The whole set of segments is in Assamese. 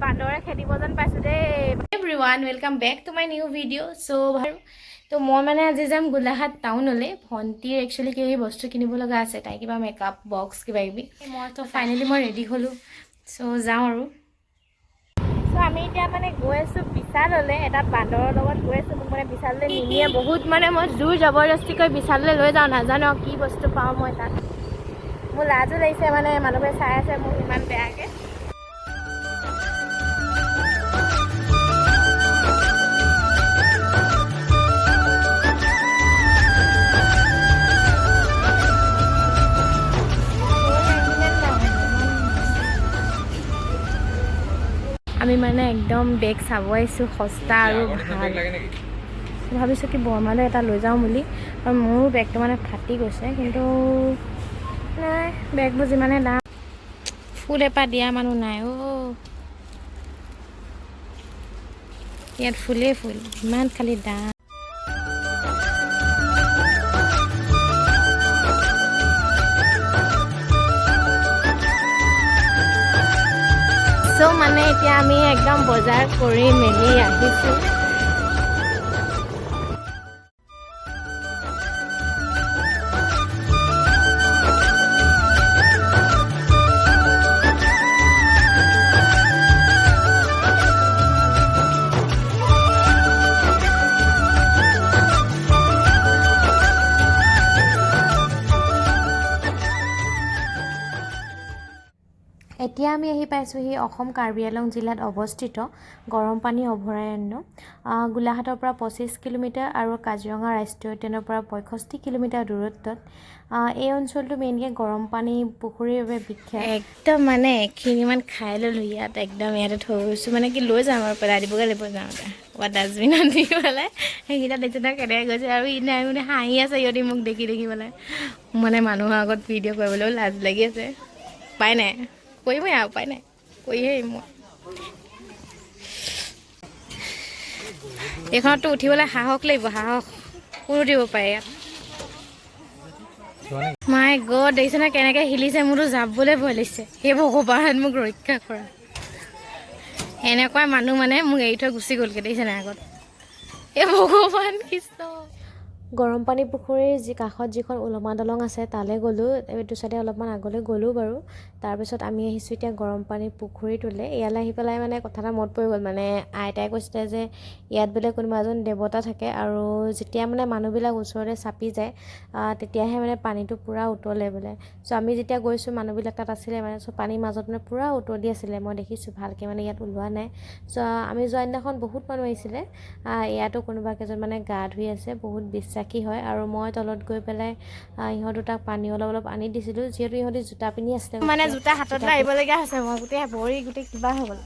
বান্দৰে খেদিব যেন পাইছোঁ দেই। Everyone, welcome back to my new video. So বাৰু, তো মই মানে আজি যাম গোলাঘাট টাউনলৈ। ভণ্টিৰ একচুৱেলি কিবা বস্তু কিনিব লগা আছে, তাই কিবা মেকআপ বক্স কিবা কিবি। মই তো ফাইনেলি মই ৰেডি হ'লোঁ, চ' যাওঁ আৰু। চ' আমি এতিয়া মানে গৈ আছোঁ বিশাললৈ, এটা বান্দৰৰ লগত গৈ আছোঁ। মোক মানে বিশাললৈ নিনিয়ে বহুত, মানে মই জোৰ জবৰদস্তি কৰি বিশাললৈ লৈ যাওঁ। নাজানো আৰু কি বস্তু পাওঁ মই তাত। মোৰ লাজো লাগিছে, মানে মানুহবোৰে চাই আছে মোক ইমান বেয়াকৈ। আমি মানে একদম বেগ চাব আহিছোঁ, সস্তা আৰু ভাল। ভাবিছোঁ কি বৰমালৈ এটা লৈ যাওঁ বুলি, আৰু মোৰো বেগটো মানে ফাটি গৈছে। কিন্তু নাই, বেগবোৰ যিমানে দাম, ফুল এপাহ দিয়া মানুহ নাই অ'। ইয়াত ফুলেই ফুল, ইমান খালি দাম। চ' মানে এতিয়া আমি একদম বজাৰ কৰি মেলি আহিছোঁ। এতিয়া আমি আহি পাইছোঁহি অসম কাৰ্বি আংলং জিলাত অৱস্থিত গৰমপানী অভয়াৰণ্য। গোলাঘাটৰ পৰা 25 কিলোমিটাৰ আৰু কাজিৰঙা ৰাষ্ট্ৰীয় উদ্যানৰ পৰা 65 কিলোমিটাৰ দূৰত্বত। এই অঞ্চলটো মেইনকৈ গৰমপানী পুখুৰীৰ বাবে বিখ্যাত। একদম মানে এখিনিমান খাই ল'লোঁ ইয়াত, একদম ইয়াতে থৈ গৈছোঁ। মানে কি লৈ যাম আৰু পেলাই দিবগৈ লাগিব যাওঁতে ক'ৰবাত ডাষ্টবিনত দি পেলাই। সেইকেইটা দেখিছে নহয় কেনেকৈ গৈছে আৰু ইনে মানে হাঁহি আছে সিহঁতি মোক দেখি দেখি পেলাই। মানে মানুহৰ আগত ভিডিঅ' কৰিবলৈও লাজ লাগি আছে। উপায় নাই, কৰিমেই আৰু, উপায় নাই, কৰিহে আহিম মই। এইখনততো উঠিবলৈ সাহস লাগিব, সাহস। কোন উঠিব পাৰে ইয়াত? মাই গড, দেখিছে নহয় কেনেকৈ হিলিছে? মোৰতো যাবলৈ ভয় লাগিছে। হে ভগৱান, মোক ৰক্ষা কৰা। এনেকুৱা মানুহ মানে মোক এৰি থৈ গুচি গ'লগৈ, দেখিছে নাই আগত? হে ভগৱান কৃষ্ণ। গৰমপানী পুখুৰীৰ যি কাষত যিখন ওলমা দলং আছে, তালৈ গ'লোঁ। এইটো চাইডে অলপমান আগলৈ গ'লোঁ বাৰু। তাৰপিছত আমি আহিছোঁ এতিয়া গৰমপানী পুখুৰীটোলৈ। ইয়ালৈ আহি পেলাই মানে কথা এটা মনত পৰি গ'ল। মানে আইতাই কৈছিলে যে ইয়াত বোলে কোনোবা এজন দেৱতা থাকে আৰু যেতিয়া মানে মানুহবিলাক ওচৰলৈ চাপি যায়, তেতিয়াহে মানে পানীটো পূৰা উতলে বোলে। চ' আমি যেতিয়া গৈছোঁ, মানুহবিলাক তাত আছিলে মানে। চ' পানীৰ মাজত মানে পূৰা উতলি আছিলে, মই দেখিছোঁ ভালকৈ, মানে ইয়াত ওলোৱা নাই। চ' আমি যোৱা দিনাখন বহুত মানুহ আহিছিলে। ইয়াতো কোনোবা কেইজন মানে গা ধুই আছে, বহুত বিশ্বাসী হয়। আৰু মই তলত গৈ পেলাই ইহঁত দুটাক পানী অলপ অলপ আনি দিছিলোঁ, যিহেতু ইহঁতি জোতা পিন্ধি আছিলে। মানে জোতা হাতত লৈ আহিবলগীয়া হৈছে। মই গোটেই ভৰি গোটেই কিবা হৈ গ'ল।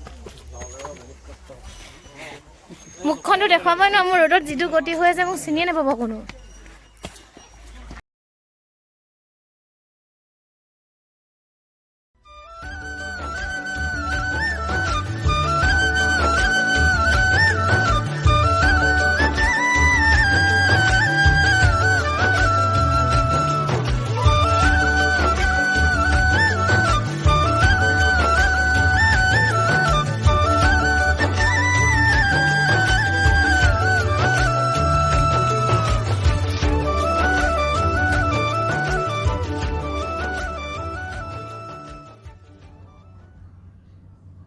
মুখখনতো দেখুৱাবই নোৱাৰো। মোৰ ৰ'দত যিটো গতি হৈ আছে, মোক চিনিয়ে নাপাব কোনো।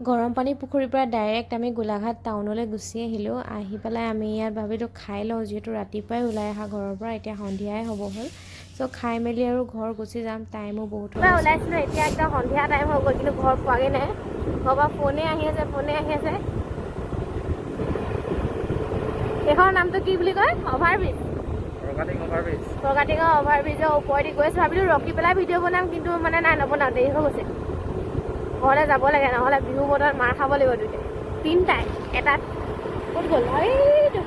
গৰমপানী পুখুৰীৰ পৰা ডাইৰেক্ট আমি গোলাঘাট টাউনলৈ গুচি আহিলোঁ। আহি পেলাই আমি ইয়াত ভাবিলোঁ খাই লওঁ, যিহেতু ৰাতিপুৱাই ওলাই অহা ঘৰৰ পৰা, এতিয়া সন্ধিয়াই হ'ব হ'ল। চ' খাই মেলি আৰু ঘৰ গুচি যাম, টাইমো বহুত হৈ পুৰা গৈছে। ওলাইছিলোঁ, এতিয়া একদম সন্ধিয়া টাইম হৈ গ'ল, কিন্তু ঘৰ পোৱাগৈ নাই। ঘৰৰ পৰা ফোনে আহি আছে, ফোনে আহি আছে। এইখনৰ নামটো কি বুলি কয়? Over bridge. অভাৰব্ৰিজ। ফৰকাটিঙৰ অভাৰ ব্ৰিজৰ ওপৰেদি গৈ আছোঁ। ভাবিলোঁ ৰখি পেলাই ভিডিঅ' বনাম, কিন্তু মানে নাই, নবনাওঁ, দেৰি হৈ গৈছে। ঘৰলৈ যাব লাগে, নহ'লে বিহু বতৰত মাৰ খাব লাগিব। দুইটাই তিনিটাই, এটাত ক'ত গ'ল? এইটো।